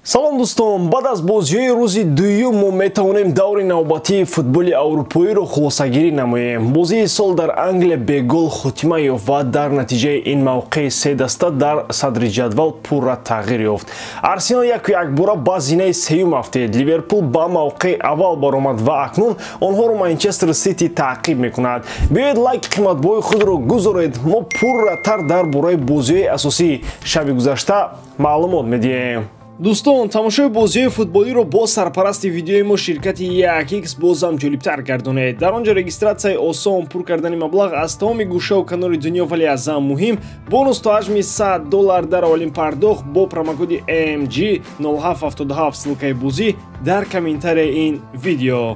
Салом дӯстон, баъд аз бозиҳои рӯзи дуюм мо метавонем даври навбатии футболи аврупоиро хулосагирӣ намоем. Бозии сол дар Англия бегол хотима ёфт ва дар натиҷаи ин мавқеи се даста дар садри ҷадвал пурра тағйир ёфт. Арсенал яку якбора ба зинаи сеюм афтид. Ливерпул ба мавқеи аввал баромад ва акнун онҳоро Манчестер Сити таъқиб мекунад. Биёед лайк қиматбоҳои худро гузоред, мо пурратар дар бораи бозиҳои асосии шаби гузашта маълумот медиҳем. Дӯстон, тамошои бозиҳои футболиро бо сарпарасти видеои мо ширкати 1x бозам ҷолибтар гардонед. Дар он ҷо регистратсияи осон, пур кардани маблағ аз тамоми гӯшаву канори дунё, вале аз ҳам муҳим бонус то ҳаҷми $100 дар аввалин пардохт бо промокоди MG0777. Ссылкаи бозӣ дар комментарияи ин видео.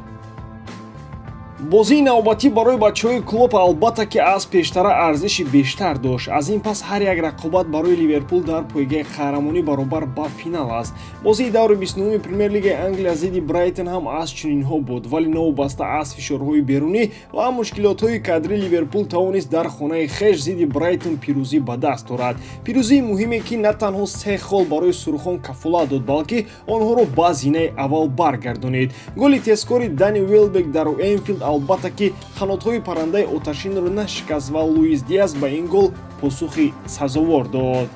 Бозии навбатӣ барои бачаҳои Клоп албатта ки аз пештара арзиши бештар дошт. Аз ин пас ҳар як рақобат барои Ливерпул дар пойгаи қаҳрамонӣ баробар ба финал аст. Бозии даври 29-уми Премер-лигаи Англия зидди Брайтон ҳам аз чунинҳо буд, вале новобаста аз фишорҳои берунӣ ва мушкилотҳои кадрӣ Ливерпул тавонист дар хонаи хеш зидди Брайтон пирӯзӣ ба даст орад. Пирӯзии муҳиме ки на танҳо се хол барои сурхон кафолат дод, балки онҳоро ба зинаи аввал баргардонид. Голи тезкори Дани Уелбек дар Энфилд албатта ки қанотҳои паррандаи оташинро нашикаст ва Луис Диас ба ин гол посухи сазовор дод.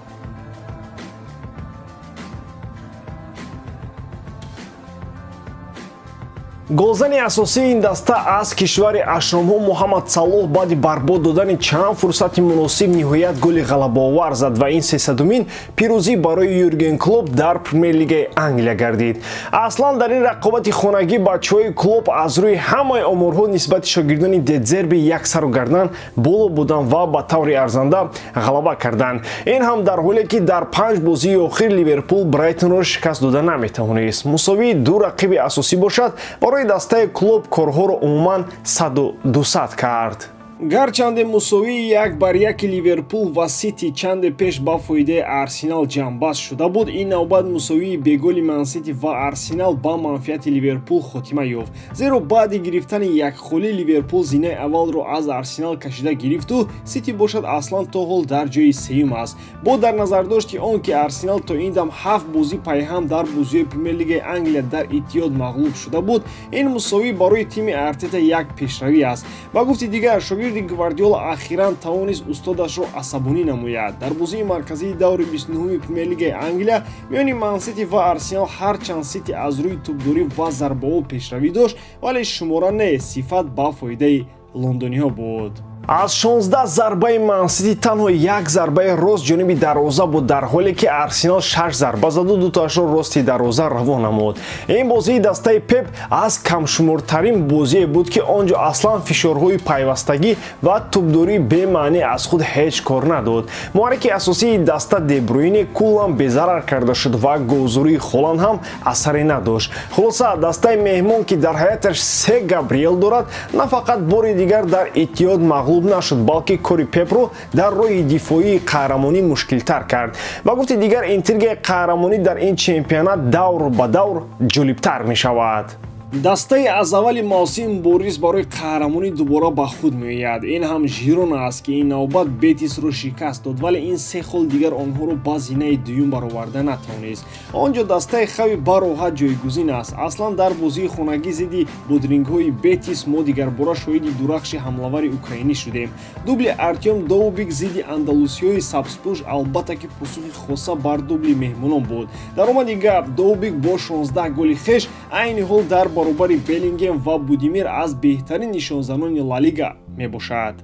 Голзани асосии ин даста аз кишвари ашромҳо Муҳаммад Салоҳ баъди барбод додани чанд фурсати муносиб ниҳоят голи ғалабаовар зад ва ин сесадумин пирӯзӣ барои Юрген Клоп дар Премер-лигаи Англия гардид. Аслан дар ин рақобати хонагӣ бачаҳои Клоп аз рӯи ҳамаи оморҳо нисбати шогирдони Дедзерби як сару гардан боло буданд ва ба таври арзанда ғалаба карданд. Ин ҳам дар ҳоле ки дар панҷ бозии охир Ливерпул Брайтонро шикаст дода наметавонист. Мусовии ду рақиби асосӣ бошад барои дастаи Клоп корҳоро умуман 100-200 кард. Гарчанде мусовии 1-1 Ливерпул ва Сити чанде пеш ба фоидаи Арсенал ҷамъбаст шуда буд, ин навбат мусовии беголи Мансити ва Арсенал ба манфиати Ливерпул хотима ёфт. Зеро баъди гирифтани якхолӣ Ливерпул зинаи аввалро аз Арсенал кашида гирифту Сити бошад аслан то ҳол дар ҷои сеюм аст. Бо дар назардошти он ки Арсенал то ин дам 7 бозӣ пайҳам дар бозиҳои Премер-лигаи Англия дар Иттиҳод мағлуб шуда буд, ин мусовӣ барои тими Артета як пешравӣ аст. Ба гуфти дигар, шогирди Гвардиола ахиран тавонист устодашро асабонӣ намояд. Дар бозии марказии даври 29-уми Премер-лигаи Англия миёни Мансити ва Арсенал ҳарчанд Сити аз рӯи тӯбдорӣ ва зарбаҳо пешравӣ дошт, вале шумора не, сифат ба фоидаи лондониҳо буд. Аз 16 зарбаи Мансити танҳо як зарбаи рост ҷониби дарвоза буд, дар ҳоле ки Арсенал 6 зарба заду дутоашро рости дарвоза равон намуд. Ин бозии дастаи Пеп аз камшумортарин бозие буд ки он ҷо аслан фишорҳои пайвастагӣ ва тӯбдории бемаънӣ аз худ ҳеҷ кор надод. Муҳаррики асосии даста Дебруйне куллан безарар карда шуд ва голзурии Холанд ҳам асаре надошт. Хулоса, дастаи меҳмон ки дар ҳаяташ се Габриел дорад, на фақат бори дигар дар Иттиҳод мағлуб нашуд, балки кори Пепро дар роҳи дифоии қаҳрамонӣ мушкилтар кард. Ба гуфти дигар, интригаи қаҳрамонӣ дар ин чемпионат давр ба давр ҷолибтар мешавад. Дастаи аз аввали мавсим Борис барои қаҳрамонӣ дубора ба худ меояд. Ин ҳам Жирона аст ки ин навбат Бетисро шикаст дод, вале ин се хол дигар онҳоро ба зинаи дуюм бароварда натавонист. Он ҷо дастаи Хави бароҳат ҷойгузин аст. Аслан дар бозии хонагӣ зидди бодрингҳои Бетис мо дигарбора шоҳиди дурахши ҳамлавари украинӣ шудем. Дубли Артём Довбик зидди андалусиёи сабзпӯш албатта ки посухи хоса бар дубли меҳмонон буд. Дар омади гап, Довбик бо 16 голи хеш айни ҳол дар баробари Беллингем ва Будимир аз беҳтарин нишонзанони Ла Лига мебошад.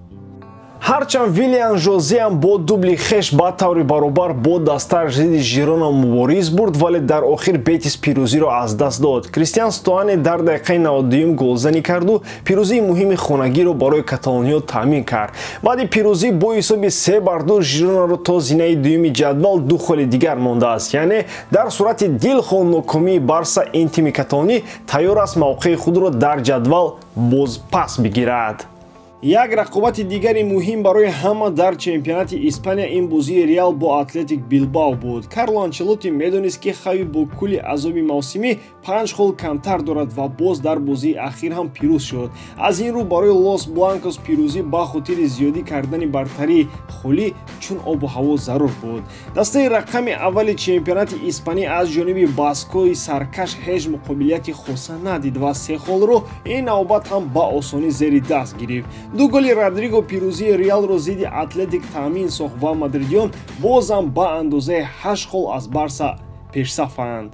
Ҳарчанд Вилиан Жозеам бо дубли хеш ба таври баробар бо дастааш зидди Жирона мубориз бурд, вале дар охир Бетис пирӯзиро аз даст дод. Кристиан Стоане дар дақиқаи 92 голзанӣ карду пирӯзии муҳими хонагиро барои каталониё таъмин кард. Баъди пирӯзӣ бо ҳисоби 3-2 Жиронаро то зинаи дуюми ҷадвал ду холи дигар мондааст. Яъне дар сурати дилхоҳ нокомии Барса ин тими каталонӣ тайёр аст мавқеи худро дар ҷадвал боз пас бигирад. Як рақобати дигари муҳим барои ҳама дар чемпионати Испания ин бозии Реал бо Атлетик Билбао буд. Карло Анчелотти медонист, ки Хави бо кулли азоби мавсимӣ 5 хол камтар дорад ва боз дар бозии ахир ҳам пирӯз шуд. Аз ин рӯ барои Лос Бланкос пирӯзӣ ба хотири зиёдӣ кардани бартарии холӣ чун обу ҳаво зарур буд. Дастаи рақами аввали чемпионати Испанӣ аз ҷониби баскои саркаш ҳеҷ муқобилияти хоса надид ва 3 холро ин навбат ҳам ба осонӣ зери даст гирифт. 2 голи Родриго пирӯзии Реалро зидди Атлетик таъмин сохт ва мадридиён бозам ба андозаи 8 хол аз Барса пешсафанд.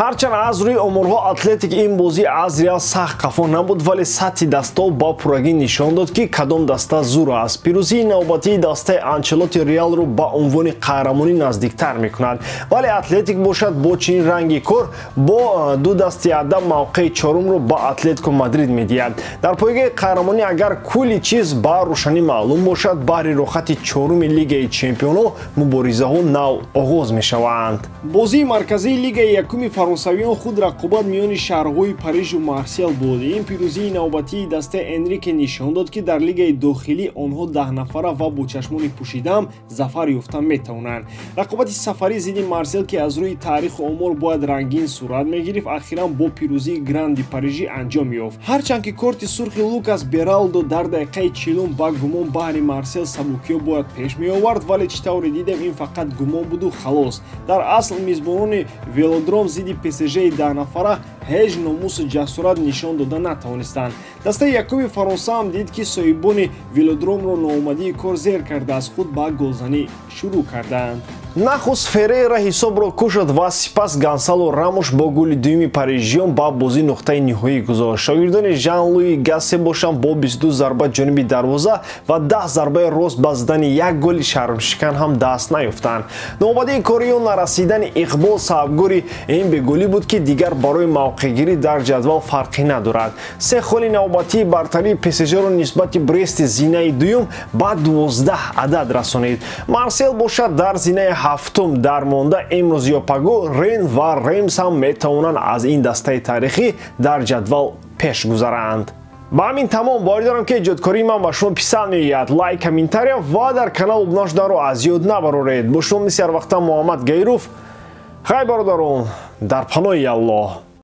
Ҳарчанд аз рӯи оморҳо Атлетик ин бозӣ аз Реал сахт қафо набуд, вале сатҳи дастаҳо ба пуррагӣ нишон дод, ки кадом даста зур аст. Пирӯзии навбатии дастаи Анчелотти Реалро ба унвони қаҳрамонӣ наздиктар мекунад, вале Атлетик бошад бо чунин ранги кор бо 2 дасти адаб мавқеи чорумро ба Атлетико Мадрид медиҳад. Дар пойгаи қаҳрамонӣ агар кулли чиз ба рӯшанӣ маълум бошад, баҳри рохати чоруми Лигаи чемпионҳо муборизаҳо нав оғоз мешаванд. Бозии марказии Лигаи якуми фаронсавиён худ рақобат миёни шаҳрҳои Парижу Марсел буд. Ин пирӯзии навбатии дастаи Энрике нишон дод, ки дар лигаи дохилӣ онҳо 10 нафара ва бо чашмони пӯшидаам зафар ёфта метавонанд. Рақобати сафарӣ зидди Марсел, ки аз рӯи таъриху омор бояд рангин сурат мегирифт, ахиран бо пирӯзии гранди парижӣ анҷом ёфт. Ҳарчанд ки корти сурхи Лукас Бералдо дар дақиқаи 40-ум ба гумон баҳри Марсел сабукиҳо бояд пеш меовард, вале чӣ тавре дидем, ин фақат гумон буду халос. Дар асл мизбонони Велодром зидди ПСЖи 10 нафара ҳеҷ номусу ҷасорат нишон дода натавонистанд. Дастаи якуми Фаронса ҳам дид, ки соҳибони Велодромро ноомадии кор зер карда, аз худ ба голзанӣ шурӯъ карданд. Нахуст Феррейра ҳисобро кушод ва сипас Гонсало Рамош бо гули дуюми парижиён ба бозӣ нуқтаи ниҳоӣ гузошт. Шогирдони Жан-Луи Гасе бошанд бо 22 зарба ҷониби дарвоза ва 10 зарбаи рост ба задани як голи шармшикан ҳам даст наёфтанд. Ноомадии корӣ ё нарасидани иқбол сабабгори ин беголӣ буд, ки дигар барои мавқеъгирӣ дар ҷадвал фарқӣ надорад. 3 холи навбатии бартарии ПСЖро нисбати Брести зинаи дуюм ба 12 адад расонид. Марсел бошад дар зинаи ҳафтум дармонда. Имрӯз ё паго Рен ва Ремс ҳам метавонанд аз ин дастаи таърихӣ дар ҷадвал пеш гузаранд. Ба ҳамин тамом. Боварӣ дорам, ки эҷодкории ман ба шумо писанд меояд. Лайк, комментария ва дар канал обуна шуданро аз ёд набароред. Бо шумо мисли ҳар вақта Муҳаммад Гайров. Хай, бародарон, дар паноҳи Аллоҳ.